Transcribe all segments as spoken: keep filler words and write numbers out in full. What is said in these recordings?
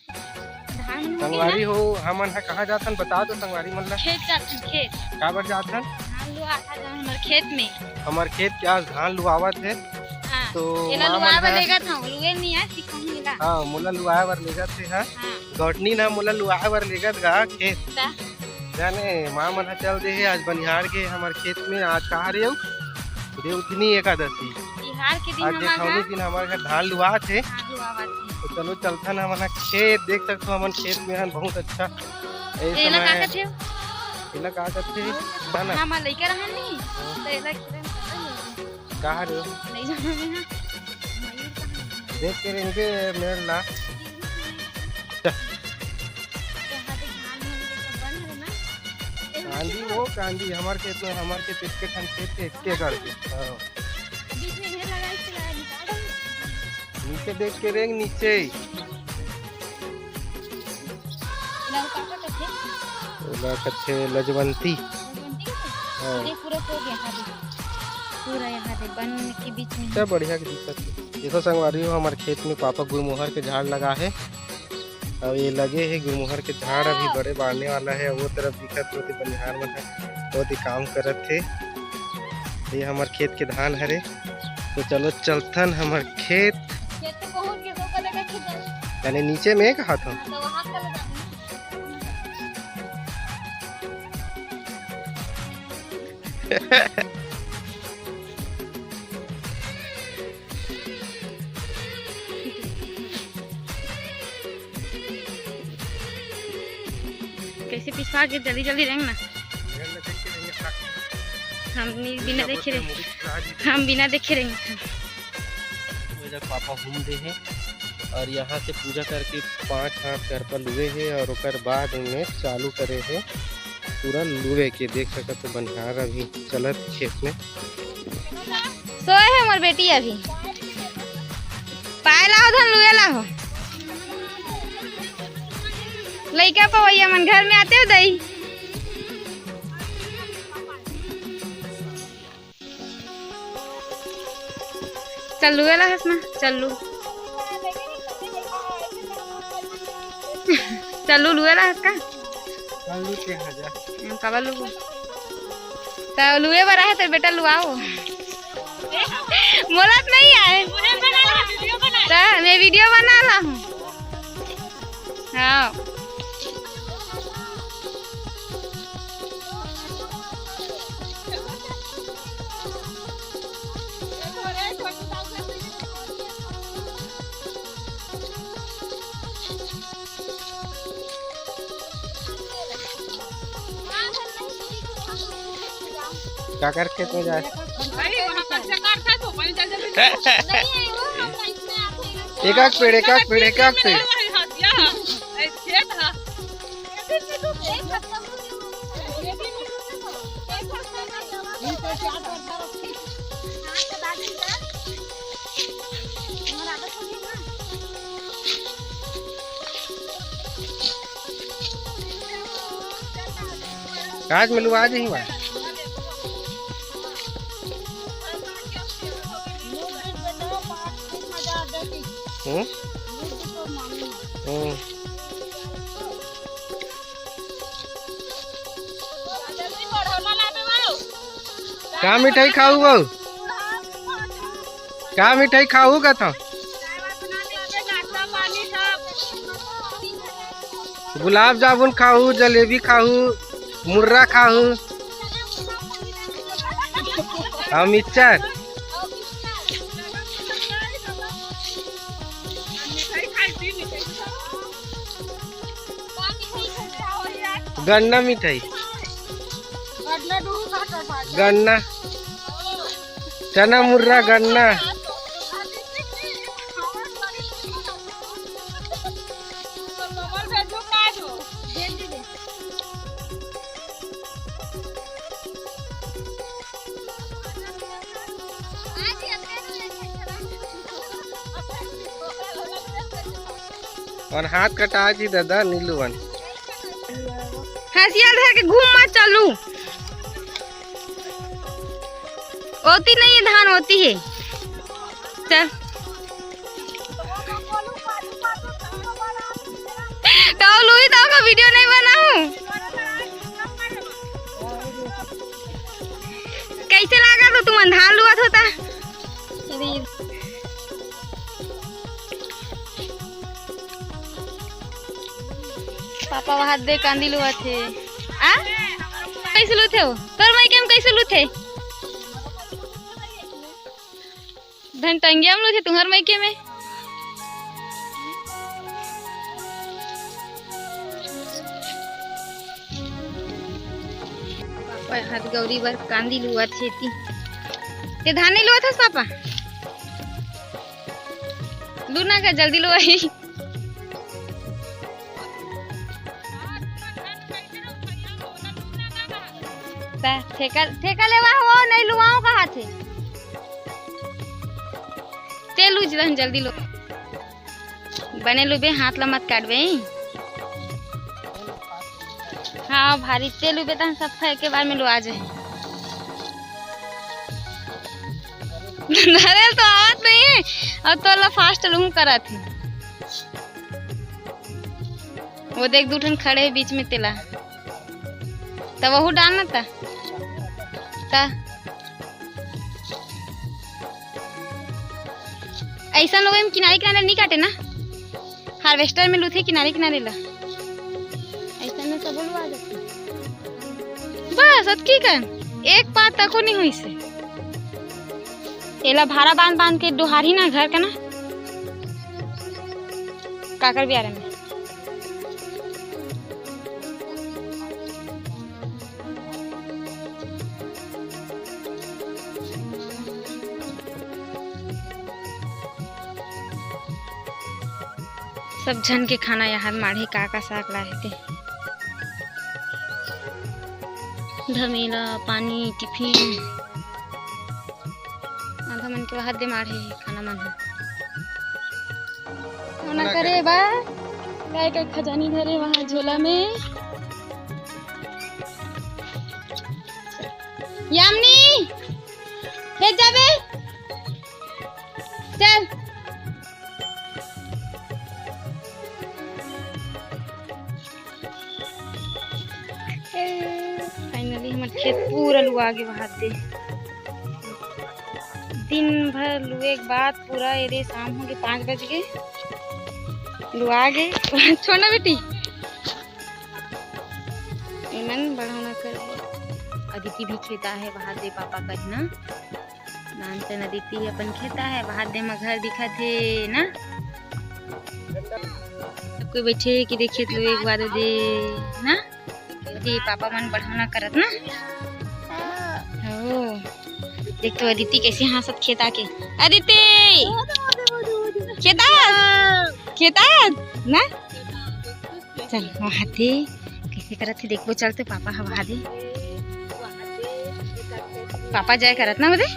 धान मन होगे संगवारी ना? हो, हमन ह कहाँ जाथन, बता दो संगवारी मन ला। खेत जाथन, खेत। काबर जाथन? धान लुआ था जहाँ हमर खेत में। हमर खेत के आज धान लुआवत हे। हाँ, तो एला माँ लुआए मन बर ह लेगत हूँ, लुए नहीं आए, सिखाऊँ एला। हाँ, मोला लुआए बर लेगत हे, हाँ। हाँ। गौटनी ना मोला लुआए बर लेगत गा खेत। ता? जाने, माँ मन ह चल दे हे आज बनिहार के हमर खेत में। आज कहाँ रे अउ? देवउठनी एकादशी। बिहार के दिन आज हमर देवउठनी घर दिन हमर घर धान लुआत हे। धान लुआवत हे। तो चलो चलथन हमन ह खेत, देख सकथो हमन खेत में हन बहुत अच्छा। ए एला का समय कथे? एला का कथे? हाँ ना? हाँ, मैं लइका रहन नहीं, हाँ। तो एला खेलन पता नहीं। कहाँ रे? नहीं जाना मैं, हाँ। मयूर कहाँ है? देख के रेंगे मेर ला। यहाँ पे धान होने के सब बंद है ना? कांदी, वो कांदी, हमार खेत में, हमार खेत एक के ठन खेत के, एक के करके। हाँ। बीच में ये लगा, इससे लगा, निकाल दो। नीचे देख के रेंग, नीचे। इलाका का कथे? ओला कथे लजवंती। लजवंती कथे? हाँ। ये पूरा हो गया, यहाँ पे। पूरा यहाँ पे बन के बीच में। क्या बढ़िया के दिखत हे। देखो संगवारी हो, हमारे खेत में पापा गुरमोहर के झाड़ लगा है। अब ये लगे हे गुरमोहर के झाड़, अभी बड़े बाढ़ने वाला है। वो तरफ दिखत होते बनिहार मन है, वो दे काम करत हे। ये हमर खेत के धान हरे, तो चलो चलथन हमर खेत। खेत तो पहुंच गए, तो कल का खेत है? यानी नीचे में कहा था। हाँ, तो वहाँ कल जाना। कैसे पिछवा के जल्दी जल्दी रेंग ना। हम नी-, बिना देखे रेंग। हम बिना देखे रेंग। पापा घूम दे हैं और यहाँ से पूजा करके पाँच हाथ घर पर लुए हैं और ओकर बाद में चालू करे हैं पूरा लुए के। देख सकत हो बनिहार अभी चलत खेत में। सोए हे मोर बेटी अभी। पाए लाओ धन लुए लाओ। लइका पवैया मन घर में आते हो दई। चल लुए ला हस ना, चल लू। चल लू लुए ला हस का? चल लू के हजा। हम काबर लुबो? त लुए बर आहे त बेटा लुआओ। मोला त नहीं आए। त मैं वीडियो बना ला हूँ। हाँ। काकर खेत में जाए? अरे, वहाँ कच्चा काट था तो पानी चल जाते। एक आध पेड़, एक आध पेड़, एक आध पेड़। खेत था। काज में लुआ जाही वहाँ। हम्म? हम्म। का मिठाई खाऊ बहू? का मिठाई खाऊ का था? गुलाब जामुन खाऊ, जलेबी खाऊ, मुर्रा खाऊ। हाँ, मिक्सचर। गन्ना मिठाई। गन्ना, चना मुर्रा, गन्ना। और हाथ कटा जी दादा नीलू बन। हंसिया धर के घूम मत चलू। ओती नहीं है धान, ओती है। चल। वीडियो नहीं बनाऊं। कैसे लागत हो तुमन धान लुवत हो ता? पापा वहां दे कांदी लुवत हे। आ? कैसे लुथे हो? तोर मायके में कैसे लुथे? धन टंगिया में लुथे तुहर मायके में। पापा हाथ गौरी बर कांदी लुवत हे ती। ते धान नहीं लुवत हस पापा? लू ना का जल्दी लुवाही। ता ठेका, ठेका लेवा हो, नहीं लुवाओ कहा थे। ते लू जल्दी लू। बने लुबे, हाथ ला मत काटबे। हाँ, भारी ते लुबे तहन सब एके बार में लुआ जाए। धरे तो आवत नहीं, और तोला फास्ट लूहू करत ही। वो देख, दू ठन खड़े हे बीच में तेला। त वहू डालना त। त ऐसा लोग में किनारे किनारे नहीं काटे ना, हार्वेस्टर में लूथे किनारे किनारे ला। ऐसा में सब लुआ जाथे। बस अतकी कन, एक पात तको नहीं हुई से। एला भारा बांध बांध के डोहारी ना घर का ना। काकर बियारा में। सब झन के खाना यार माढ़े का का साग लाए थे। धमेला, पानी, टिफिन। आधा मन के वहाद दे माढ़े खाना मन ह। ओना करे बा, काय काय खजानी धरे वहाँ झोला में। यामिनी, खेत जाबे? चल। फाइनली हमर खेत पूरा लुआ गे वहाद दे। दिन भर लुए के बाद पूरा एदे शाम हो गे, पाँच बज गे, लुआ गे। छोड़ ना बेटी, एमन बढ़ौना कर। अदिति भी खेता है वहाद दे पापा कही ना। नानचन अदिति अपन खेता है, वहाद दे म घर दिखत हे ना। सब कोई बैठे हे कि देखिए तो एक बार दे ना। अदिति पापा मन बढ़ौना करत ना। हो। देख तो अदिति कैसे हाँसत खेता के। अदिति! खेता? खेता? ना? चल, वहाद दे। कैसे करत हे देखबो, चल तो पापा ह वहाद दे। पापा जय करत ना ओदे?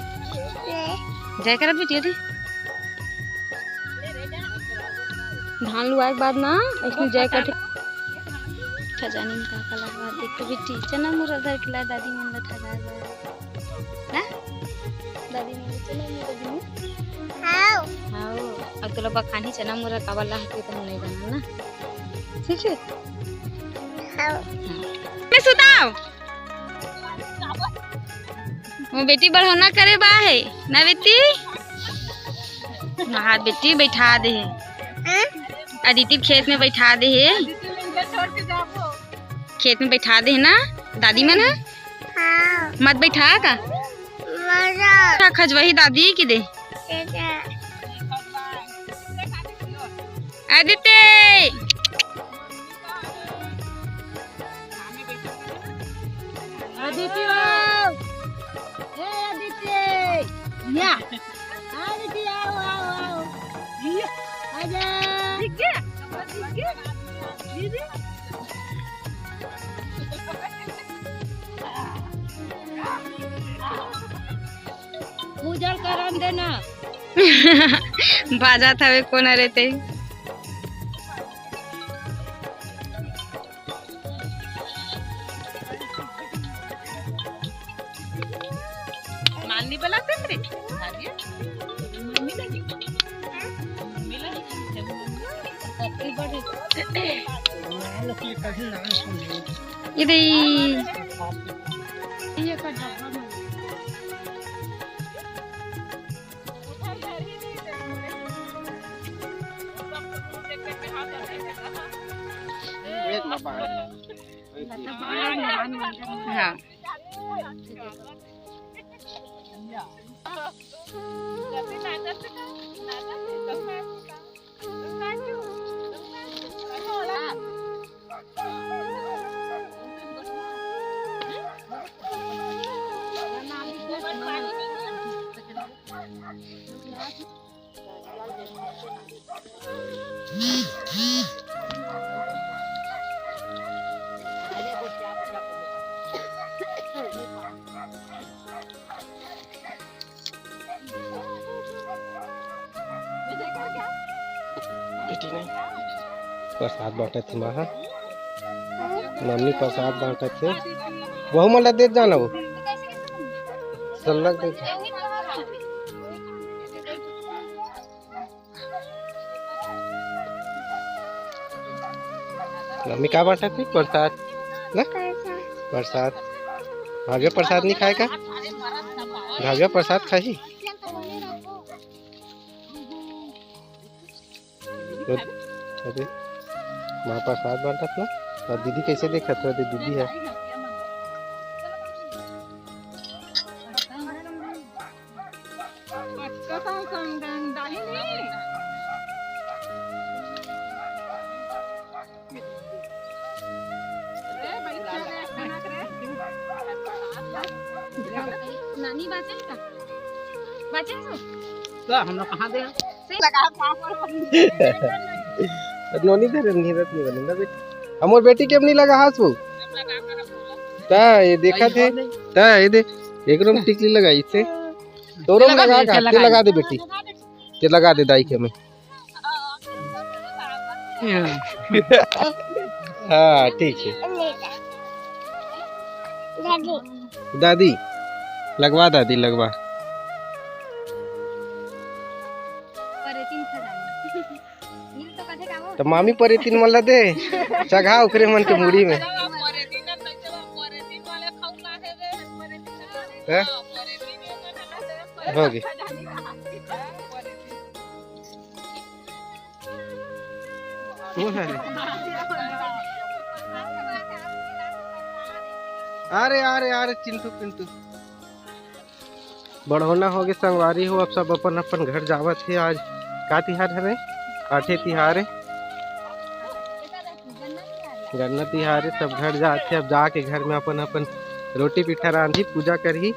जय करत बेटी ओदे। धान लुआए के बाद ना, इसमें जय करत। खजानी में का का लगवा देख तो बेटी, चना मुरा धर के ला दादी मन ला ठगा ला। ना? दादी मन ला चना मुरा दी। हाव। हाव। अब तोला बखानी चना मुरा काबर ला हके तो हम नहीं जाना ना। ठीक है? हाव। मैं सुताओ। वो बेटी बढ़ौना करे बा है ना बेटी? हाँ बेटी बैठा दे है। हाँ? अदिति खेत में बैठा दे है। खेत में बैठा दे है ना दादी मन है? हाँ। मत बैठा का? मजा। खजवही दादी की दे। अदिति। अदिति आओ। ए अदिति। या। अदिति आओ, आओ, आओ। आजा। दिख गया? दिख गया? दीदी। पूजल करन देना। बाजा थावे कोन रे ते। माननी बलाते रे। माननी लगी। मम्मी लगी। Happy birthday। ये दे। हाँ। बेटी नहीं। प्रसाद बांटत हे माँ हा। मम्मी प्रसाद बांटत हे। वहू मन ला देत जाना वो। सल्लक देत जा। मम्मी का बांटत हे? प्रसाद ना? प्रसाद। भाव्या प्रसाद नहीं खाए का? भाव्या प्रसाद खाही। तो अरे, माँ प्रसाद बांटत ना। और दीदी कैसे देखत हे? अरे दीदी है। नानी बाँचे हे का? बाँचे हे? तो हम लोग कहाँ दे? नोनी धरे नहीं, रत नहीं बनेगा बेटी। हमर बेटी के अब नहीं लगा हाथ वो। ता ये देखा थे। ता ये दे, एकदम टिकली लगाई थे। तोरो लगा लगा दे, का, लगा ते लगा दे। दे बेटी, ते लगा दे दाई के में। हाँ। हाँ, ठीक है। दादी। दादी, लगवा दादी, लगवा। तो मामी परेतीन मन ला दे, चघा ओकरे मन के मुड़ी में। हैं? हो गई। वो है। अरे, अरे, अरे, चिंटू, पिंटू। बढ़ोना होगे संगवारी हो, अब सब अपन अपन घर जावत हे। आज का तिहार हरे? आठे तिहार हे, गन्ना तिहार हे। सब घर जात हे, अब जाके घर में अपन अपन रोटी पीठा रांधी, पूजा करही।